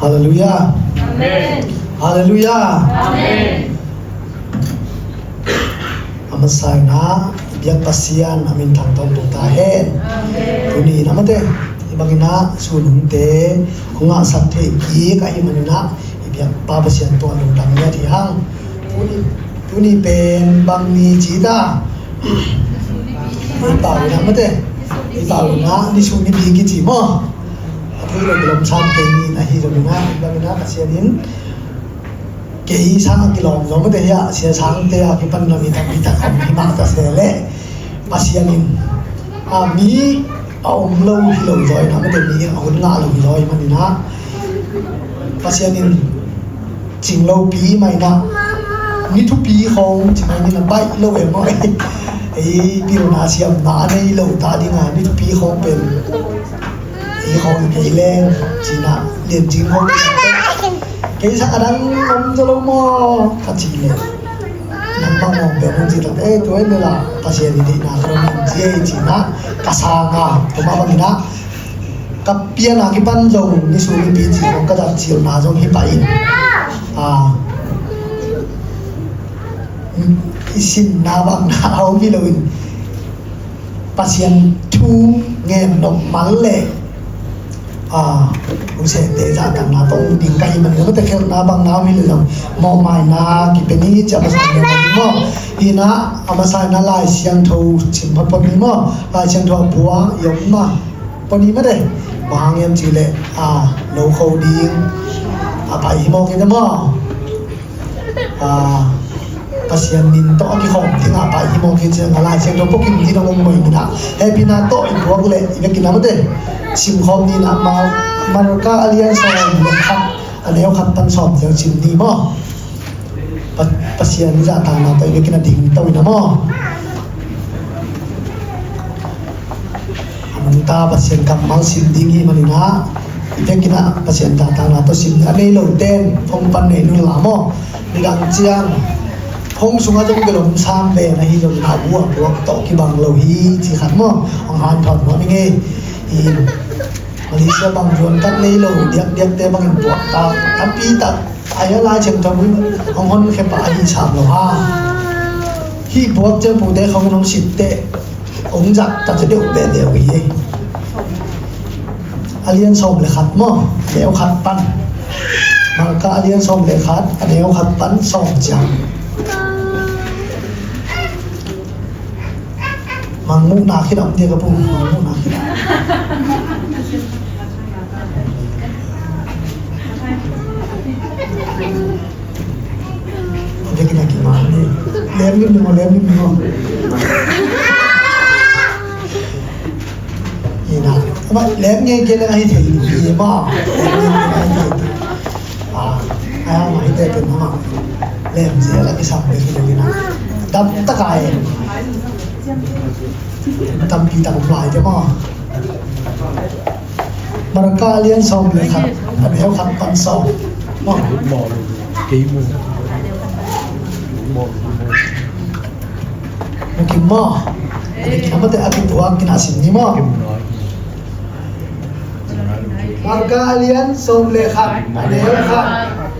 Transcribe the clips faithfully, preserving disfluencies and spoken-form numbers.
Halleluiah. Amen. Halleluiah. Amen. A masa in ah i biak Pasian a min thangtawn tung ta hen. Amen. Tuni in ah mate, i bangin ah sunhunte hong ngahsak thei kik ahih manin ah i biakpa Pasian tungah lungdam ngiat hi hang. Tuni, tuni pen bang ni ci ta? I pau in ah mate, i pau in ah nisim nipi kici maw? A thu lo kilawm sam kei ni in ahi zongin ah, i bangin ah Pasian in kei sang a kilawm zong mate hi a, Sia Sangte a kipan na mi tampi tak om hi mah ta se leh, Pasian in a mi a om lo hi lo zaw in ah mate, mi a hun ngah lo hi zaw ahih manin ah Pasian in cing lopi mah in ah ni thupi khawng ci mai ni in ah baih lo em maw? Ei pilna siamna a nei lo ta ding a ni thupi khawng pen ei khawng kei leng ci in ah Lian Cing khawng kei sang a dang om zaw lo maw ka ci leh, nang bang mawng pen hong ci tak, eh, tua en la Pasian i deihna ka dong in ci ei ci in ah ka sang a, tua mah bangin ah ka pian a kipan zong nisim nipi ci khawng ka zat cilna zong hi pah in, a, i sinna bangna a om hi lo in Pasian thu ngen nop mal leh, a, hong sente zahtakna tawh hong ding ka hih manin mate, khelhna bangna om hi leh zong mawhmaina kipia ni ci a, a masa in ah maw? Hi in ah a masa in ah Lai Siangtho sim phaphat ni maw? Lai Siangtho a pua i om mah pua ni mate. Bang hang hiam cih leh, a, lo kho ding a pai hi mawk hi ta maw? A, Pasian min tawh a kikhawm ding a pai hi mawk hi ciang a, Lai Siangtho pua kim ding a om mawk hi in ah, hehpihna tawh i puak leh i vekin ah mate, simkhawm ni in ah, Mar-, Marka a lian sawm le khat, a neu khat pan sawm ciang sim ni maw? Pa-, Pasian zahtakna tawh i vekin a ding to in ah maw? A nungta Pasian kammal sim ding hi manin ah, i vekin ah Pasian zahtakna tawh sim a nei lo ten phone pan nei un la maw? Nidang ciang phone sungah zong kilawm sam ve na hi zong in ah, bu a puak tawh kibang lo hi ci khat maw? Hong hanthawn nuam ing ei. I Malaysia bang zuan kat nei lo diakdiakte bangin puak ta tampi tak a, hi a, Lai Siangtho in hong honkhia pah ahi sam lo ha. Hih puak ciang pute khawng in hong sit teh hong zat ta ci deuh behleu hi. A lian sawm le khat maw, neu khat pan. Marka a lian sawm le khat, a neu khat pan sawm ciang. Mangmuhna khit a om dia ka pu, mangmuhna khit. Dia kena kiman ni. Lem ni mo, lem ni mo. Ina, ama lem nge kena ai thei ni ma. Ah, ai ma hi te pen ma. Lem zia la kisam ni kena. Dam takai. Tampi tak om lai te maw? Marka a lian sawm le khat, a neu khat pan sawm. Maw? Mu kim maw? A kipuak kina sim ni maw? Marka a lian sawm le khat, a neu khat.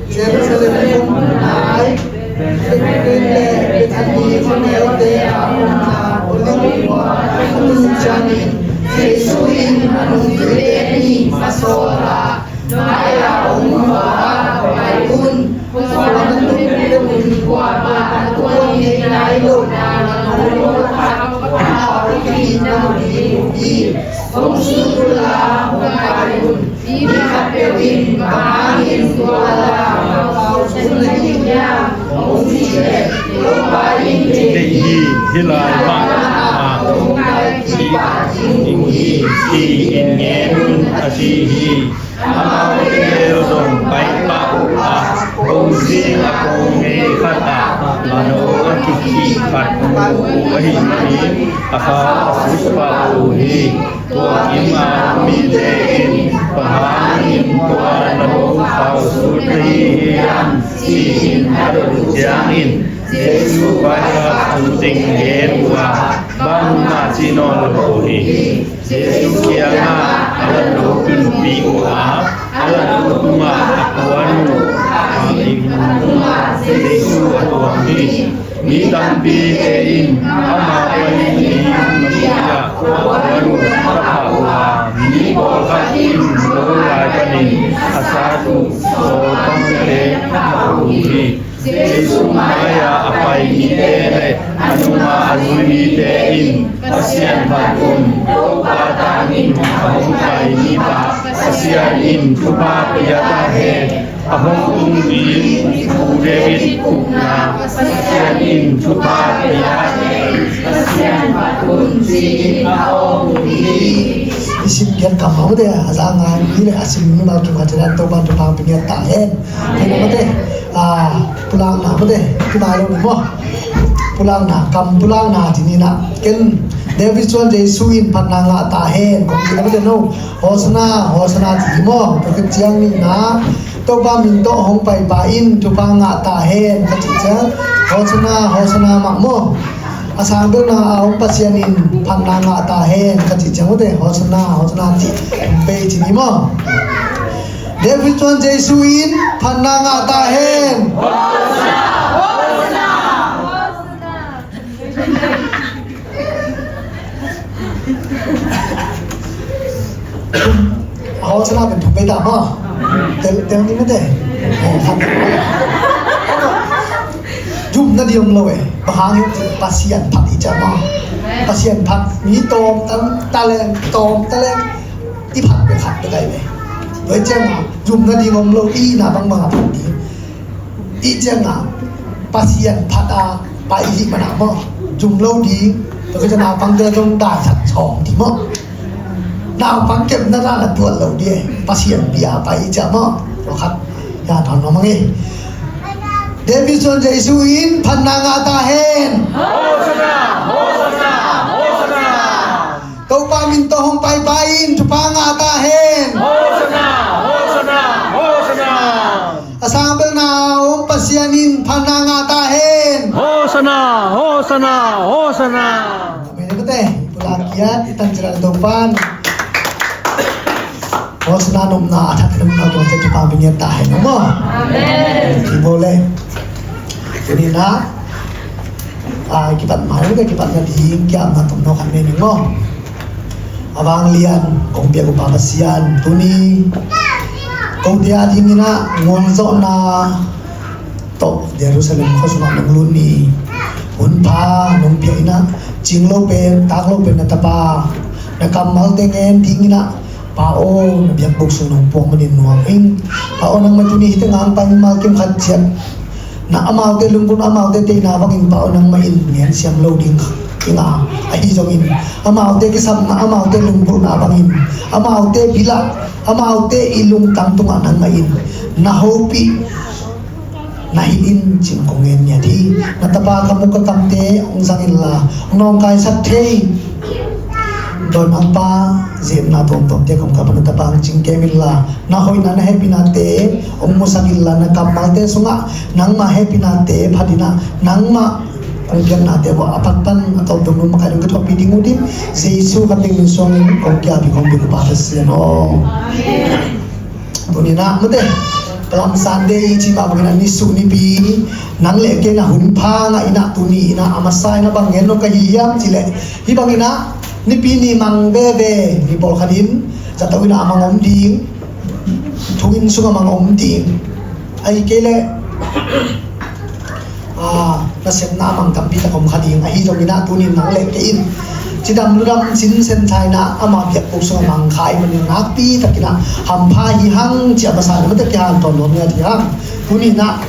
Jerusalem khua nai, Bethlehem le Bethani khua neute a omna Olive khua a tun ciangin Jesu in a nungzuite nih a sawl a, nai a hong khua ah pai un. Khua na tung le un, kuamah na tuah ngei nai lo a, na lungkhat a, a pi na ding uh hi. Hong sut unla hong pai un. Mi khatpeuh in bang hangin tua la khausun na hi hiam? Hong cih leh Topa in deih hi, hih lai mah ah hong pai kik pah ding uh hi, ci-in ngen un, a ci hi. Amaute zong pai pah uh a, kongzing a kong ngei khat ah mano a kikhih khat mu uh ahih manin a kha a sut pah uh hi. Tua kim a mite in, bang hangin tua na no khausun na hi hiam, ci-in a dot uh ciangin, Jesu vaikhak thu teng gen uh a, bangmah cih nawn lo hi. Jesu kiangah a latno tunpih uh a, a latno tungah a Mi tampite in ama pai ni hong na pia, tua nu ka pha uh a, mi pawlkhat in lo lai panin a sat uh sawltakte na pha uh hi. Jesu mai-a a pai mite le a nungah a zui mite in Pasian phat un, Topa tangin a hong pai mipa Pasian in thupha pia ta hen. A hong tung ding Pu David upna Pasian in thupha pia hen. Pasian phat un ci-in a awng uh hi. I sim giat kam hau de a za ngai ni le a sim ni mal kim khat cian Topa thupha pia ta hen. Ken mate, ah, pulakna mate, pulakna lo ni maw. Pulakna, kam pulakna ci ni na. Ken David Suan Jesu in phatna ngah ta hen. Kong ci na mate no. Hosana, Hosana ci maw. Profet ciang ni na. Topa min tawh hong paipa in thupha ngah ta hen. Ka ci ciang. Hosana, Hosana mah maw. A sang beuhna a om Pasian in phatna ngah ta hen. Ka ci ciang mate. Hosana, Hosana ci. Pei ci ni maw. David Suan Jesu in phatna ngah ta hen. Hosana pen thum pei ta maw. Tel, tel ni mate. Jumna ding om lo e. Bang hang hiam cih leh Pasian phat i ci maw. Pasian phat mi tawm ta, talent, tawm talent. I phat bek khat bek ahi ve. Tua ciangin zumna ding om lo, i na bangbang a phat ding. I ciangin Pasian phat a pai i hih manin maw, zum lo ding. Tua ciangin naupangte zong daisat sawm ding maw. Naupang kepna dan a tuat lo ding. Pasian bia pai i ciang maw. Tua khat ya thawn maw mang e. David Suan Jesu in phatna ngah ta hen. Hosana, Hosana, Hosana. Topa min tawh hong paipa in thupha ngah ta hen. Hosana, Hosana, Hosana. A sang beuhna a om Pasian in phatna ngah ta hen. Hosana, Hosana, Hosana. Amen. Mate, pulak kiat i tan ciat Topan. Hosana nopna a thak nopna tua ciat thupha pia ta hen maw. Amen. Ki bo le. Tuni na. A, kipat mai, ka kipat nading, kiamna tomno khat nei ning maw. A vanglian kong piak uh Pa Pasian, tuni kote adingin ah gualzawhna tawh Jerusalem khua sungah nong lut ni. Hunpha nong piak in ah, cing lo pen, tak lo pen na tapa, na kammalte ngen dingin ah, Pa aw, na biakbuk sung nong puak manin nuam ing. Pa aw, nangmah tuni hihte ngang pai mimal kim khat ciat na amaute lungput, amaute teina bangin Pa aw nangmah in ngen siam lo ding ing a, ahi zongin amaute kisapna, amaute lungputna bangin, amaute bil ah, amaute i lungtang tungah nangmah in na hopih na hilh in cih kong ngen ngiat hi. Na tapa ka muk ka kamte hong zang inla, hong nawngkaisak thei dawimangpa, zepna tuamtuamte kong kap a na tapa hong cingkem inla, na hoihna na hehpihnate hong musak inla, na kammalte sungah nangmah hehpihnate phat in ah, nangmah hong piaknate uah a phatpan a tawpdong nu makai dong ka thuakpih ding uh ding, Jesu ka teng min suangin kong kiapi kong bil uh Pa Pasian aw. Tuni na mate, Palm Sunday i cih mah bangin ah nisuh nipi nang le kei na hunpha ngah in ah, tuni in ah a masa in ah bang ngen lo ka hi hiam cih leh, hih bangin ah nipi ni mang veve, mi pawlkhat in zato in ah a mang om ding, thu inn sungah mang om ding, ahih kei leh a, nasepna a mang tampi tak om kha ding. Ahi zongin ah tunin nang le kei in cidam ludam, sin sen thaina, ama biakbuk sungah mang kha i hih manin nakpi takin ah hampha hi hang ci a masa in ah mate kihanthawn nuam ngiat hi hang. Tunin ah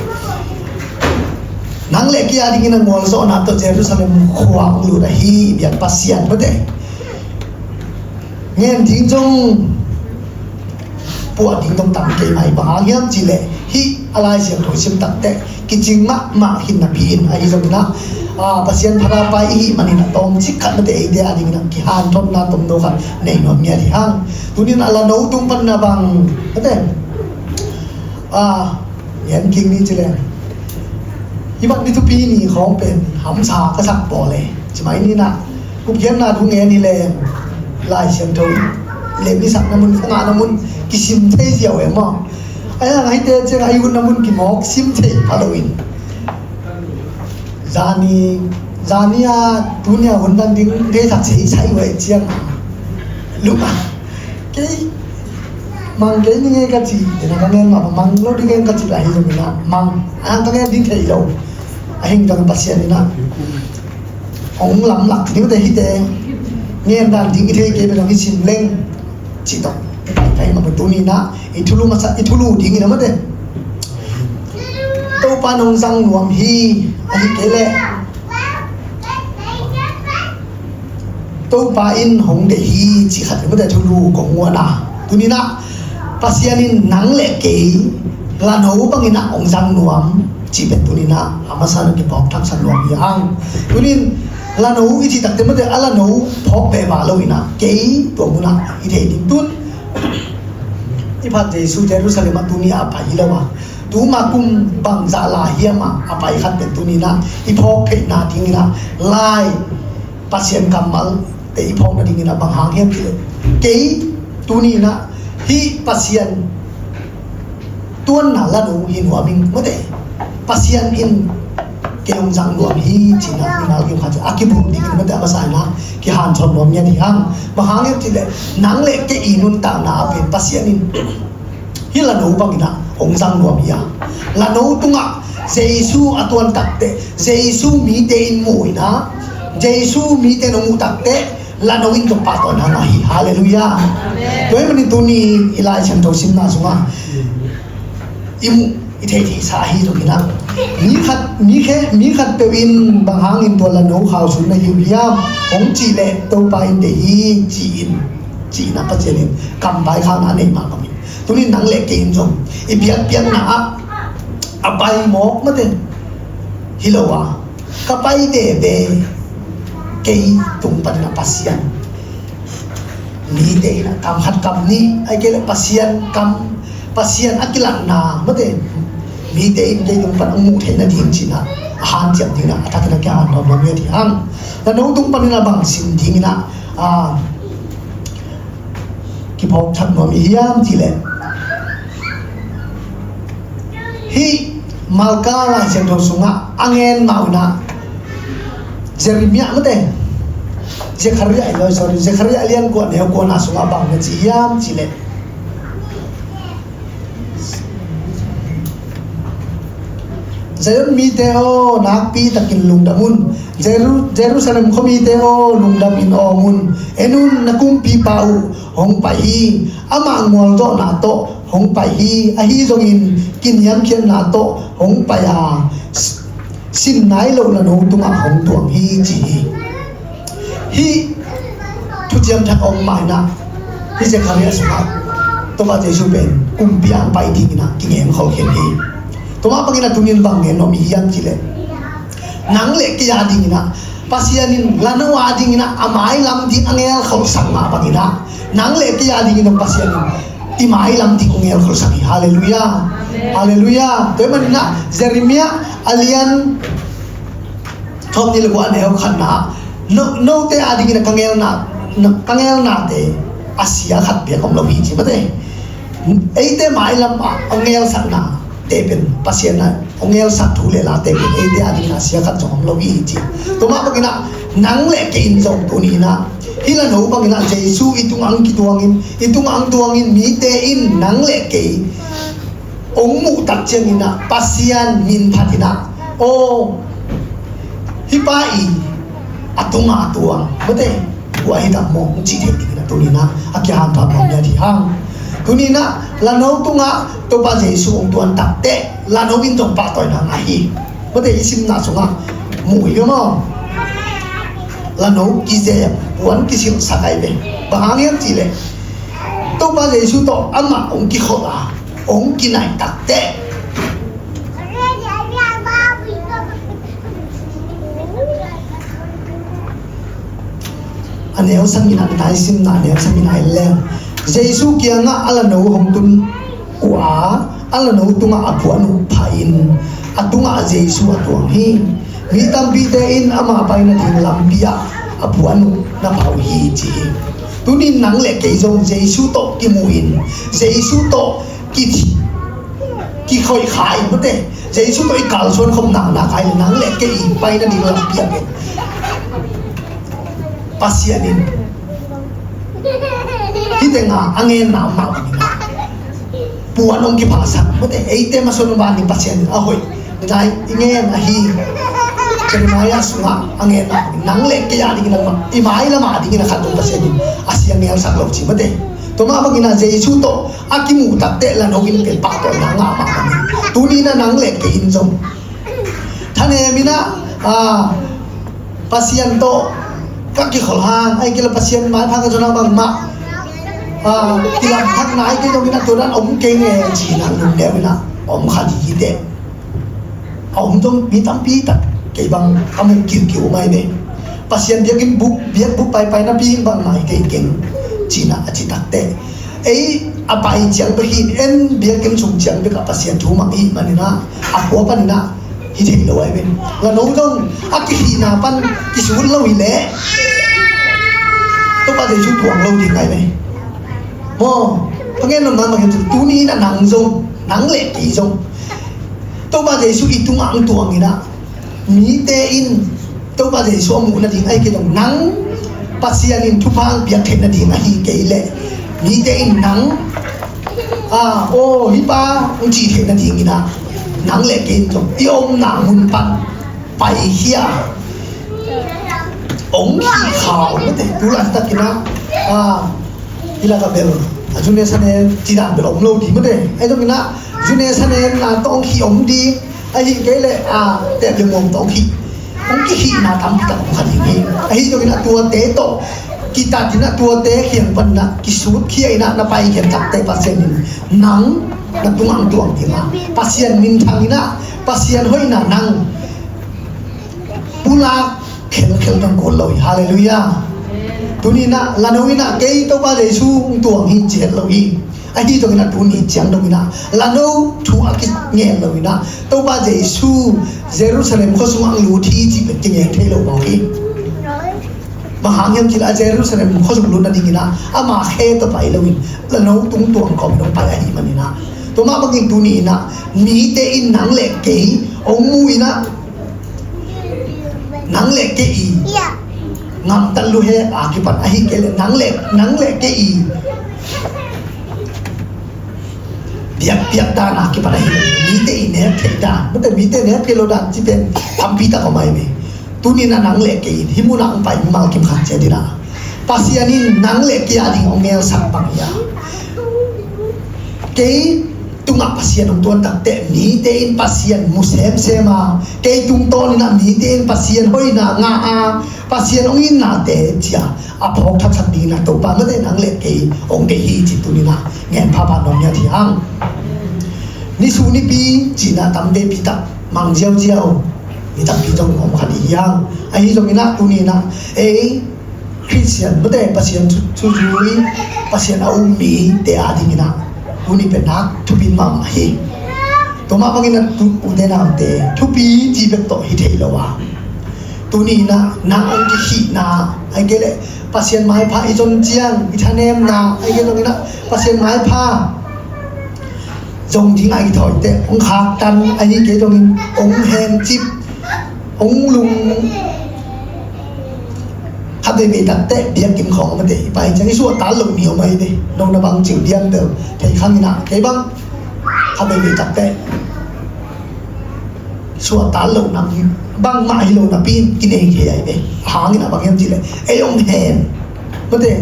nang le kei a dingin a gualzawhna tawh Jerusalem khua hong lut ahi biak Pasian mate ngen ding zong, puah ding zong tam kei mai. Bang hang hiam cih leh hih a Lai Siangtho i sim takteh kicing mahmah khin napi in, ahi zongin ah, a, Pasian phat a pai i hih manin ah tawmcik khat mate eite a dingin ah kihanthawnna tomno khat nei nuam ngiat hi hang. Tunin a lano tung panin ah bang mate, a, ngen kik ni ci leng, hih bang ni thupi ni khawng pen hamsa ka sak bawl e. Ci mai ni na, kupkhiatna thu ngen hi leng, Lai Siangtho i lem i sakna mun, ka ngahna mun kisim thei ziau e maw. Ahi hang ahite ciang a i utna mun kimawk sim thei pha loin, Zani, zani a, tuni a hun dan ding thei thak sei sai wai ciang. Luk a. Kei mang kei ni nge ka ci, ina ka ngen ma mang lo ding nge ka ci la hi lo mina mang. A ka ngen ding thei lo. A hing ka Pasian ina. Ong lam lak ni te hi te. Ngen dan ding i thei kei bel ong hi sim leng. Ci tawh. Pai ma tuni ina. I thulu masa, i thulu ding ina mate. Topa nong zang nuam hi, ahi kei leh Topa in hong deih hi, ci khat mate thulu kong muan a. Tuni ina, Pasian in nang le kei, lano bangin ah hong zang nuam, ci pen tuni ina, a masa na kiphawk thaksak nuam hi hang. Tuni in, lano i ci takte mate, a lano phawk beh va lo ina, kei tua mun ah i thei ding tun. I phat Jesu Jerusalem ah tuni a pai hi lo a. Tuma kum bangzah la hiam a, a pai khat pen tuni ina i phawk theihna ding ina lai Pasian kammal te i phawk nading ina bang hang hiam cih leh kei tuni ina hih Pasian tuanna la dong hi nuam ing mate. Pasian in kei hong zang nuam hi cih ina i ngal kei khat a kibuk ding ina mate a masa ina kihanthawn nuam ngiat hi hang. Bang hang hiam cih leh nang le kei i nuntakna ah pen Pasian in hih lano bangin ah hong zang nuam hi a. Lano tungah Jesu a tuan takteh, Jesu mite in mu ina, Jesu mite in hong mu takteh, lano in zong pahtawi nang ahi. Halleluiah. Amen. Tua ahih manin tuni i Lai Siangtho simna sungah i mu i thei theihsa ahi zong ina, mi khat, mi khe, mi khat peuh in bang hangin tua lano khausun na hi uh hiam hong cih leh Topa in deih hi ci-in, ci ina Pasian in kam vaikhakna a nei mah bangin. Tuni nang le kei in zong i biakpiakna ah a pai mawk mate hi lo a, ka pai veve kei tung panin ah Pasian mite in ah kam khat kam nih, ahih kei leh Pasian kam, Pasian a kilakna mate mite in kei tung pan hong muh theih nading ci ina a hanciam ding ina a thak ina kihanthawn nuam ngiat hi hang. Lano tung panin ah bang sim ding ina a kiphawk thak nuam i hiam cih leh hih Malka Lai Siangtho sungah a ngen mah ina Jeremiah mate, Zekhariah, sorry, Zekhariah lian kua neu kuana sungah bang na ci hiam cih leh Zion mite aw, nakpi takin lungdam un. Jeru-, Jerusalem khuamite aw, lungdam in awng un. En un, na kumpipa uh hong pai hi. Amah ngualzawhna tawh hong pai hi. Ahi zongin kiniamkhiatna tawh hong pai a, sin nai lo lano tungah hong tuang hi, ci hi. Hih thuciam thak a om mah ina hih Zekhariah sungah Topa Jesu pen kumpi a pai ding ina kingeng khol khin hi. Tua mah bangin ah tuni in bang ngen nuam i hiam cih leh nang le kei a ding ina Pasian in lano a ding ina a mailam ding a ngelkholsak mah bangin ah nang le kei a ding ina Pasian in i mailam ding a ngelkholsak hi. Halleluiah. Halleluiah. Tua ahih manin ah Jeremiah a lian thawm nih le kua a neu khatna ah, no, note a dingin a ka ngelna, ka ngelnate a sia khat bek om lo hi ci mate. Eite mailam ah a ngelsaknate pen Pasian a a ngelsak thu le late pen eite a dingin a sia khat zong om lo hi ci. Tua mah bangin ah nang le kei in zong tuni in ah hih lano bangin ah Jesu i tungah hong kituangin, i tungah hong tuangin mite in nang le kei hong muh tak ciangin ah Pasian min phatin ah, aw, hih pa i a tungah a tuang mate, kua hi tam maw, hong cih theih dingin ah tuni in ah a kihanthawn nuam ngiat hi hang. Tuni in ah lano tungah Topa Jesu hong tuan takteh lano in zong pahtawi nang ahi. Mate i simna sungah mu hi maw? Lano kizem, puan kisilhsak ahi ve. Bang hang hiam cih leh Topa Jesu tawh amah hong kikholh a, hong kinaih takteh a neu sangin ah, nai simna a neu sangin ah en leng Jesu kiangah a lano hong tun uh a, a lano tungah a puan uh phah in a tungah Jesu a tuang hi. Mi tampite in amah paina ding lampi ah a puan uh na phah uh hi ci hi. Tunin nang le kei zong Jesu tawh kimu in Jesu tawh kithi kikhoih kha in mate, Jesu tawh i kalsuan khop naknak a, nang le kei i paina ding lampi a pen Pasian in hih teng a a ngenna mah bangin puan hong kiphasak mate, eite masuan hong ban ding Pasian in a hoih nai i ngen ahi. Jeremiah sungah a ngenna nang le kei a dingin a, i mai lam a dingin a khat dong Pasian in a siang ngelsak lo ci mate. Tua mah bangin a Jesu tawh a kimuh takteh lano in pen pahtawina ngah mah bangin tuni in a nang le kei in zong thanem in a, a, Pasian tawh ka kikholh hang, ahih kei leh Pasian maipha ka zon hang bangmah, a, kilamthakna ahih kei zongin a tua dan om kei nge ci-in a lungneu in a om kha ding hi teh. A om zong mi tampi tak kei bang a mu kiukiu mai ve. Pasian biakinn buk, biakbuk paipai napi bangmah hi kei keng ci-in a ci takteh, ei a pai ciang bek hi in, en biakinn sung ciang bek a Pasian thu mang i hih manin a, a khua panin a hi thei lo ahi ven. Lano zong a kihihna pan kisut lo hi leh Topa Jesu tuang lo ding ahi ve. Maw, ka gen nopna mah hi, tuni in a nang zong, nang le kei zong Topa Jesu i tungah hong tuang in a, mite in Topa Jesu a muh nading ahih kei leh nang Pasian in thupha hong piak theih nading ahih kei leh mite in nang, a, aw, hih pa hong ci theih nading in a, nang le kei in zong i omna mun pan paikhia hong khih kha om mate. Tu laitak in a, a, hih lak a bel a zu ne sa ne cih dan bel om lo ding mate. Ahi zongin a zu ne sa ne na tawh hong khih om ding, ahih kei leh, a, tep le muam tawh hong khih, hong kikhihna tampi tak om kha ding hi. Ahi zongin a tuate tawh kitat in a tuate kiang pan na kisutkhia in a na paikhiat takteh Pasian in nang na tungah hong tuang ding a, Pasian minthang in a, Pasian hoihna nang pulak khelkhel dong kul lo hi. Halleluiah. Tuni in a lano in a kei Topa Jesu hong tuang hi ci het lo hi. Ahi zongin a tuni ciang dong in a lano thu a kingen lo in a Topa Jesu Jerusalem khua sungah hong lut hi cih pen kingen thei lo mawk hi. Bang hang hiam cih leh a Jerusalem khua sung lut nading in a ama khe tawh pai lo in lano tung tuang kawm dong pai ahih manin a, tua mah bangin tuni in a mite in nang le kei hong mu in a, nang le kei i ngamtat luhek a kipan ahih kei leh nang le, nang le kei i biakpiak dan a kipan ahih leh mite i nek theih dan, mite, mite nek theih lo dan cih pen tampi tak om ahi ve. Tuni in a nang le kei in hih mun ah hong pai mimal kim khat ciat in a Pasian in nang le kei a ding hong ngelsak bang hi a, kei tungah Pasian hong tuan takteh mite in Pasian mu semsem a, kei tungtawn in a mite in Pasian hoihna ngah a, Pasian hong itnate cia a phawk thaksak ding in a Topa mate nang le kei hong deih hi cih tuni in a ngen phapha nuam hi a, hi hang. Nisu nipi ci-in a tam veipi tak mang ziauziau mi tampi zong om kha ding hi hang. Ahi zongin a tuni in a ei Khristian mate Pasian thu, thuzui, Pasian a um mite a dingin a tuni pen nak thupi mahmah hi. Tua mah bangin a tu, ute naute thupi cih bek tawh hi thei lo a, tuni in a nang hong kikhihna, ahih kei leh Pasian maipha i zon ciang, i thanemna, ahih kei zongin a Pasian maipha zong ding a i thawite hong khaktan, ahih kei zongin hong hencip, hong lung kha veivei takteh biakinn khawng mate i pai ciang i suahtak lo ni om ahi ve. Nong na bang ci uh diam bel thei khang in a, kei bang kha veivei takteh suahtak lo na, bangmah hi lo napi in kinei kei ahi ve. Hang in a bang hiam cih leh ei hong hen mate,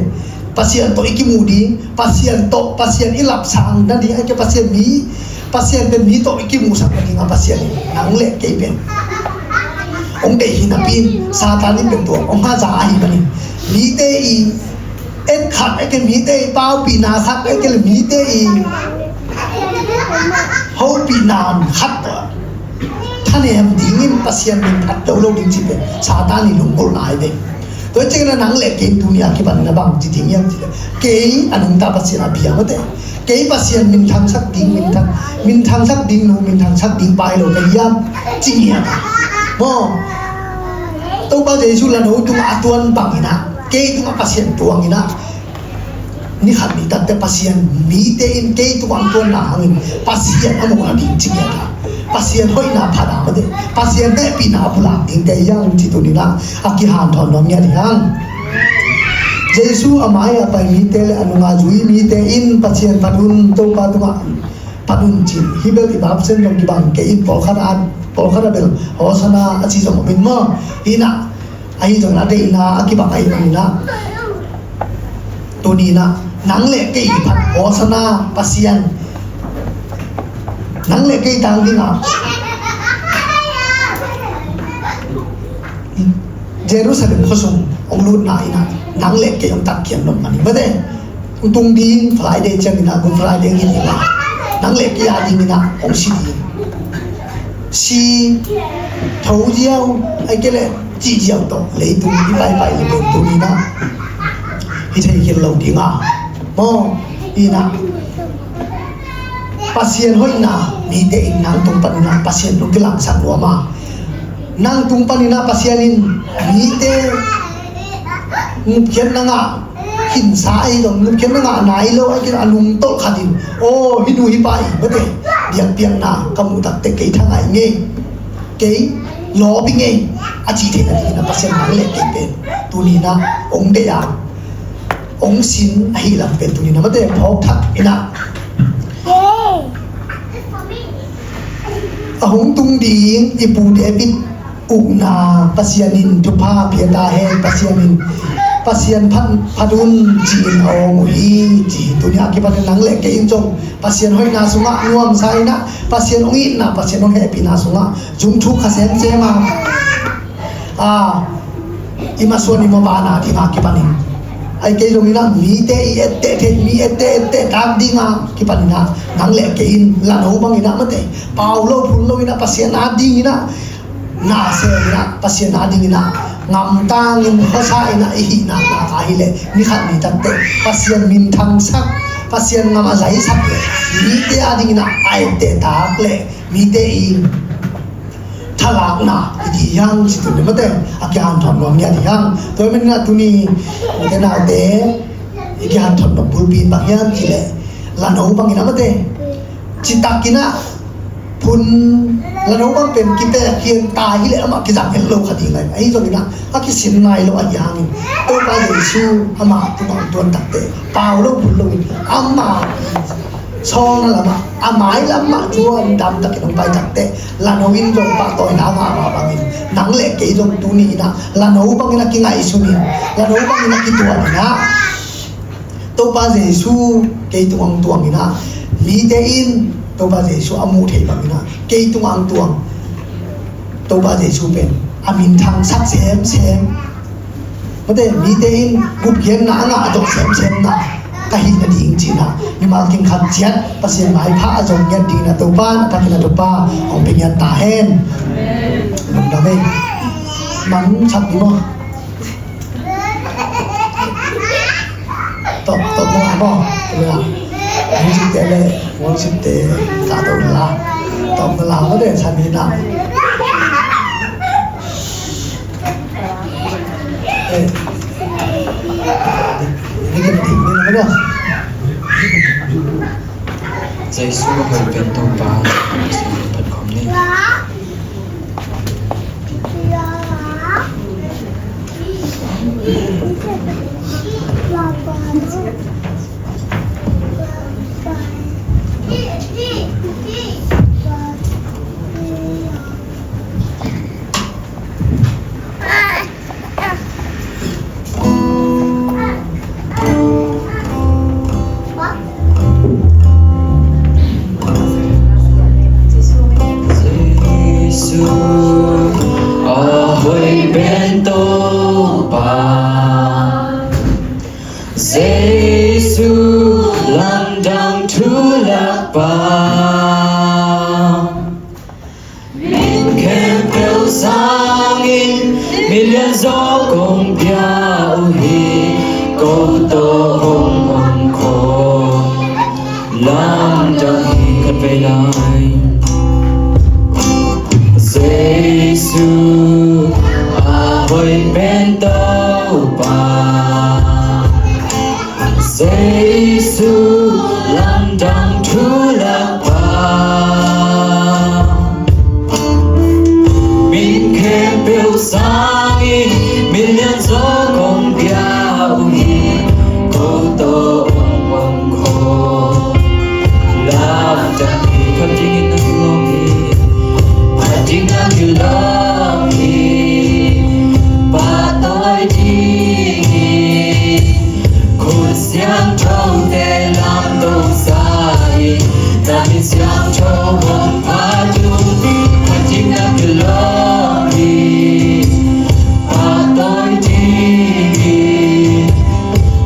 Pasian tawh i kimuh ding, Pasian tawh, Pasian i lapsang nading, ahih kei leh Pasian mi, Pasian pen mi tawh i kimuhsak nading a Pasian in nang le kei pen hong deih hi napi in Satan in pen tua hong haza ahih manin mite i et khat, ahih kei leh mite i paupihna khat, ahih kei leh mite i hopihna khat tawh thanem dingin Pasian min phat lo lo ding cih pen Satan i lunggulhna ahi ve. Tua ciangin a nang le kei tuni a kipan in a bang ci ding hiam cih leh kei a nungta Pasian a bia mate, kei Pasian minthangsak ding, minthang, minthangsak ding nu, minthangsak ding pa hi lo ka hiam ci ngiat a, maw? Topa Jesu lano tungah a tuan bangin a kei tungah Pasian tuang in a Ni khat ni takteh Pasian mite in kei tung a hong tuanna hangin Pasian a muhna ding ci ngiat a, Pasian hoihna phatna mate, Pasian hehpihna a pulak dingte hi hang ci tuni-in ah a kihanthawn nuam ngiat hi hang. Jesu a mai-ah pai mite le a nungah zui mite in Pasian phat un, Topa tungah phat un ci-in, hih bel i Bible zong kibang kei in, pawlkhat a, pawlkhat a bel Hosanna a ci zong om in maw. Hi-in ah, ahi zongin a deihna a kibang ahih manin ah, tuni-in ah nang le kei phat Hosanna, Pasian, nang le kei tang dingin ah Jerusalem khuasung hong lutna in ah nang le kei hong tatkhia nuam mah hi mate. Hong tung ding Friday ciangin ah, Good Friday hi ding ah, nang le kei a dingin ah hong si ding. Si, tho ziau, ahih kei leh cih ziau tawh leitung i paipai le pen tuni-in ah hi thei khin lo ding a, maw. Hi-in ah Pasian hoihna mite in nang tung panin ah Pasian lungkilangsak nuam a, nang tung panin ah Pasian in mite nupkhiatna ngah khinsa ahi zong, nupkhiatna ngah nai lo ahih kei leh a nungtolh khat in, aw, hih nu hih pa in mate, biakpiakna ka muh takteh kei tha ngai ing ei, kei lawp ing ei, a cih theihna dingin ah Pasian nang le kei pen tuni-in ah hong deih a, hong sin ahih lam pen tuni-in ah mate phawk thak in ah, a hong tung ding i Pu David ukna, Pasian in thupha pia ta hen, Pasian in, Pasian phat, phat un ci-in a awng uh hi, ci hi. Tuni a kipanin nang le kei in zong Pasian hoihna sungah nuamsa in ah, Pasian hong itna, Pasian hong hehpihna sungah zungthuk kha semsem a, a, i masuan i mabana ding a kipanin, ahih kei zongin ah mite i etteh theih, mi etteh etteh tak ding a kipanin ah nang le kei in lano bangin ah mate, pau lo phul lo in ah Pasian a dingin ah na sem in ah, Pasian a dingin ah ngamtangin khuasa in ah i hih naknak a hi leh, ni khat ni takteh Pasian minthangsak, Pasian ngam a zaisak leh, mite a dingin ah a etteh tak leh mite i thalakna hi ding hi hang ci tuni mate, a kihanthawn nuam ngiat hi hang. Tua ahih manin ah tuni, ute naute, i kihanthawn nuam bulpi in bang hiam cih leh, lano bangin ah mate, citak in ah phun, lano bang pen kipek hi-in ta hi leh amah kizang het lo kha ding lai. Ahi zongin ah a kisin nai lo ahih hangin, Topa Jesu amah tungah hong tuan takteh pau lo phul lo in, amah sawlna lamah, a mailam mah tuan damtakin hong pai takteh, lano in zong pahtawina ngah mah bangin, nang le kei zong tuni in ah lano bangin a kingaihsun in, lano bangin a kituan in ah, Topa Jesu kei tungah hong tuang in ah, mite in Topa Jesu a muh theih bangin ah kei tungah hong tuang Topa Jesu pen a minthangsak semsem, mate, mite in gupkhiatna a ngah a tawh semsemna ka hih nading ci-in ah, mimal kim khat ciat Pasian maipha a zong ngiat dingin ah Topa in a thakin a Topa hong pia ngiat ta hen. Lungdam ei. Nang sak ding maw? Tawp, tawp na la maw? Tawp na la. Musicte le, musicte, ta tawp na la. Tawp na la maw, de san ni na. Eh. Ni kan ti ni na maw. Jesu hoih pen Topa, Jesu hoih pen khawm ni. Jesu lamdang thu lak pa, min khempeuh sangin min lianzaw kong pia uh hi. Ko tawh hong om khawm lamdang hi. Khat dingin na kilawm hi. Khat ding na kilawm hi. Pahtawi dingin khut siangthote lamdang sa hi. Na min siangtho hong phat uh, khat ding na kilawm hi. Pahtawi dingin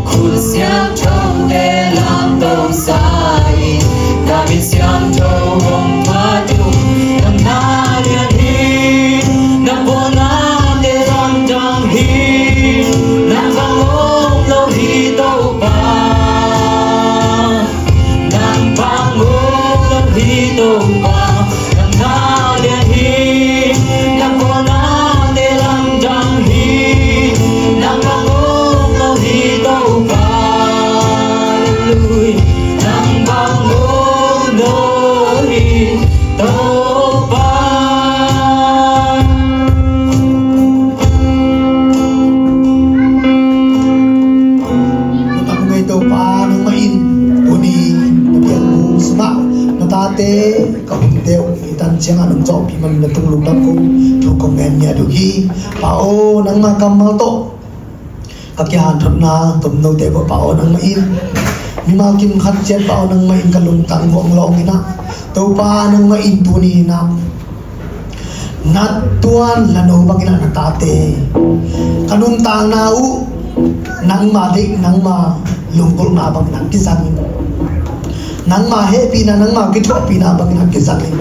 khut siangthote lamdang sa hi. Na min siangtho hong phat uh, nang na lian hi. Na pawnate lamdang hi. Nang bang om lo hi Topa. Nang bang om lo hi Topa. Nang na lian hi. Na pawnate lamdang hi. Nang bang om lo hi Topa. Hallelujah. Nang bang om lo hi Topa. Nang bang om lo hi Topa, nangmah in tuni na piak buk sungah na tate, ka hunte uh i tan ciangah nong zawhpih man na tung lungdam kong thu kong ngen ngiat uh hi. Pa aw, nangmah kammal tawh ka kihanthotna tomnote bawh Pa aw nangmah in, mimal kim khat ciat Pa aw nangmah in ka lungtang buang lawng inah, Topa nangmah in tuni inah na tuan lano bang inah na tate ka nuntakna uh nangma deih nangma lunggulhna bang inah kizang in, nangma hehpihna nangma kithuahpihna bangin a kizang in,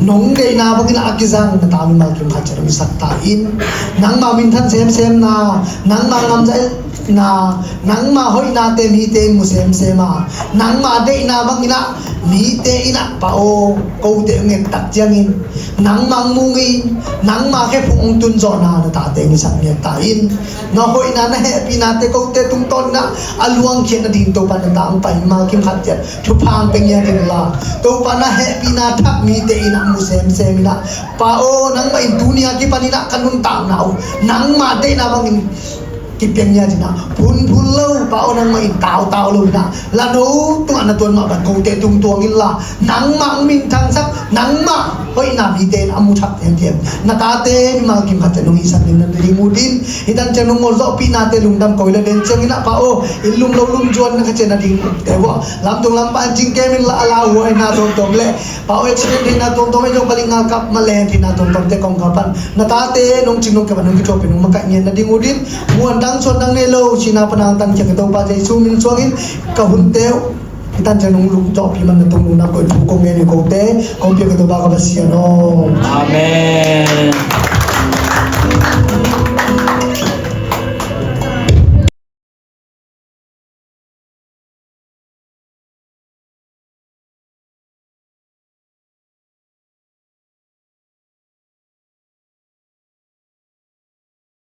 nong deihna bangin a kizang na ta mimal kim khat ciat hong hisak ta in, nangma minthan semsemna, nangma ngamzaihna, nangma hoihnate mite in mu semsem a, nangma deihna bangin a mite in a Pa aw kote hong et tak ciangin nangma hong mung in, nangma khephung hong tunzawhna na tate hong hisak ngiat ta in, na hoihna na hehpihnate kote tungtawn in a luangkhiat nading Topa na ta hong pai mimal kim khat ciat thupha hong pia ngiat in la, Topa na hehpihna thak mite in a mu semsem in a, Pa aw nangmah in tuni a kipan in a ka nuntakna uh nangmah deihna bangin kipia ngiat in a, phunphun lo Pa aw nangmah in tautau lo in a, lano tungah na tuan mah bang kote tungtuang in la, nangmah hong minthangsak, nangmah hoihna mite in a mu thak thiamthiam na tate mimal kim khat ciat nong hisak ding na ding ut in, hih tan ciang nong mawlzawhpihnate lungdam ko hi la den ciangin a Pa aw, inn lum lo lum zuan na khat ciat na ding te uh a, lamtung lampa an cing kem in la, a lauhuaina tuamtuam le Pa aw accident theihna tuamtuam, ei zong palik ngalkap mah leng theihna tuamtuamte kongkhak pan na tate nong cing nong kep a nong kithuahpih nong makaih ngiat na ding ut in, muan dang suan dang nei lo sihna pan a hong tankhia ka Topa Jesu min suangin ka hunte uh hih tan ciang nong lungtawhpih man na tung lungdam ko hi. Thu kong ngen uh kote kong pia ka Topa ka Pasian aw. Amen.